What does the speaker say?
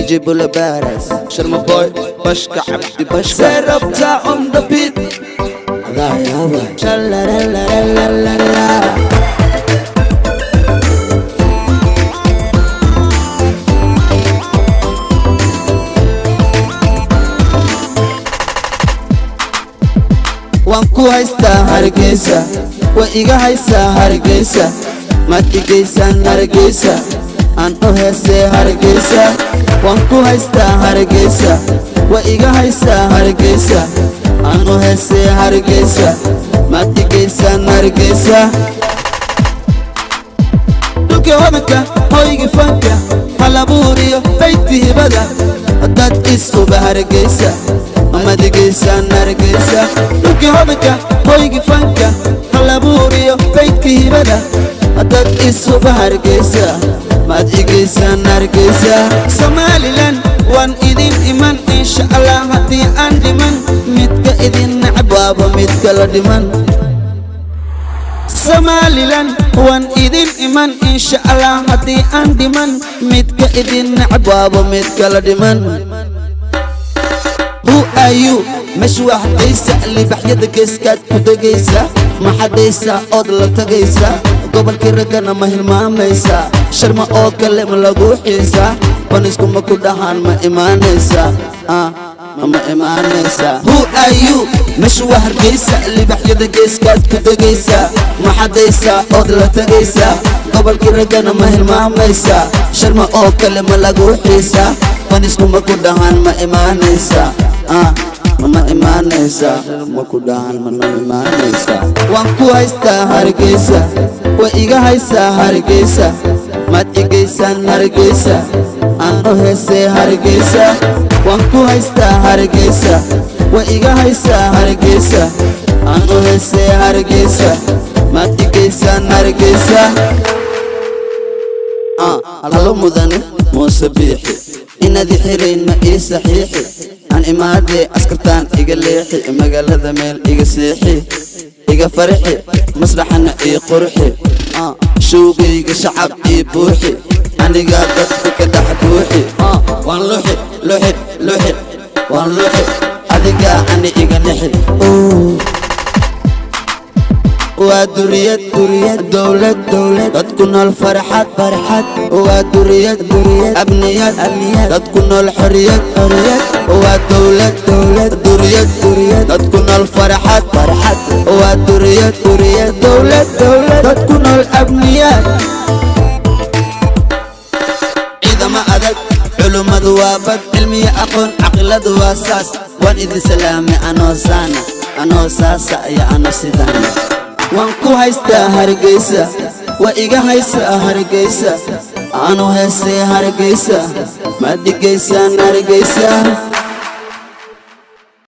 DJ Bula Badass, Sharma Boy, Bashka Cabdi Bashka. Serabta on the beat. Adaa yaabay. Shalalalalala. Waan ku haystaa Hargeysa, way iga haysaa Hargeysa. Maad igaysaan Hargeysa, aan u heesee Hargeysa. Waan ku haystaa Hargeysa, way iga haysaa Hargeysa. Aan u heesee Hargeysa, maad igaysaan Hargeysa. Dhulka hodanka, hoyga fanka, halabuuriyo baydka hibada. Haddaad isuba Hargeysa, amaad igaysaan Hargeysa. Dhulka hodanka, hoyga fanka, halabuuriyo baydka hibada. Haddaad isuba Hargeysa, maad igaysaan Hargeysa. Somaliland waan idin iman, insha Allah, haddii aan dhiman. Midka idin necab waaba mid kala dhiman. Somaliland waan idin iman, insha Allah, haddii aan dhiman. Midka idin necab waaba mid kala dhiman. Who are you? Meesha waa Hargeysa, libaxyada geeskaad ku degaysa. Maxadaysa ood la tagaysa? Gobolkii raggana ma hilmaamaysa? Sharma oo kale ma lagu xiisaa? Baniskuma ku dhahaan, ma imaanaysa? Ah, ma imaanaysa? Who are you? Meesha waa Hargeysa, libaxyada geeskaad ku degaysa. Maxadaysa ood la tagaysa? Gobolkii raggana ma hilmaamaysa? Sharma oo kale ma lagu xiisaa? Baniskuma ku dhahaan, ma imaanaysa? Ah, ma imaanaysa? Ma ku dhahan, ma noo imaanaysa? Waan ku haystaa Hargeysa, way iga haysaa Hargeysa. Maad igaysaan Hargeysa, aan u heesee Hargeysa. Waan ku haystaa Hargeysa, way iga haysaa Hargeysa. Aan u heesee Hargeysa, maad igaysaan Hargeysa. Halo mudane Muuse Biixi, inaad xirayn ma ii saxiixi? Aan imaadee, askartaan iga leexi, magaalada meel iga seexi, iga farxi, masraxana ii qurxi, showgayga shacab ii buuxi, anigaa dadka ka dhex buuxi. Waan luxi luxi luxi, waan luxi, adigaa ani iga nixi. Waa duriyad duriyad, dowlad dowlad, dad ku nool farxad farxad. Waa duriyad duriyad, abniyad abniyad, dad ku nool xoriyad xoriyad. Waa dowlad dowlad, duriyad duriyad, dad ku nool farxad farxad. Waa duriyad duriyad, dowlad dowlad, dad ku nool abniyad. Ciidamo adag, culummadu waa bad, cilmiya aqoon, caqiladu waa saas. Waan idin salaamay anoo saana, anoo saasa iyo ano sidaana. Waan ku haystaa Hargeysa, waa iga haysaa Hargeysa. Aanu heesay Hargeysa, maad dhigaysaan Hargeysa?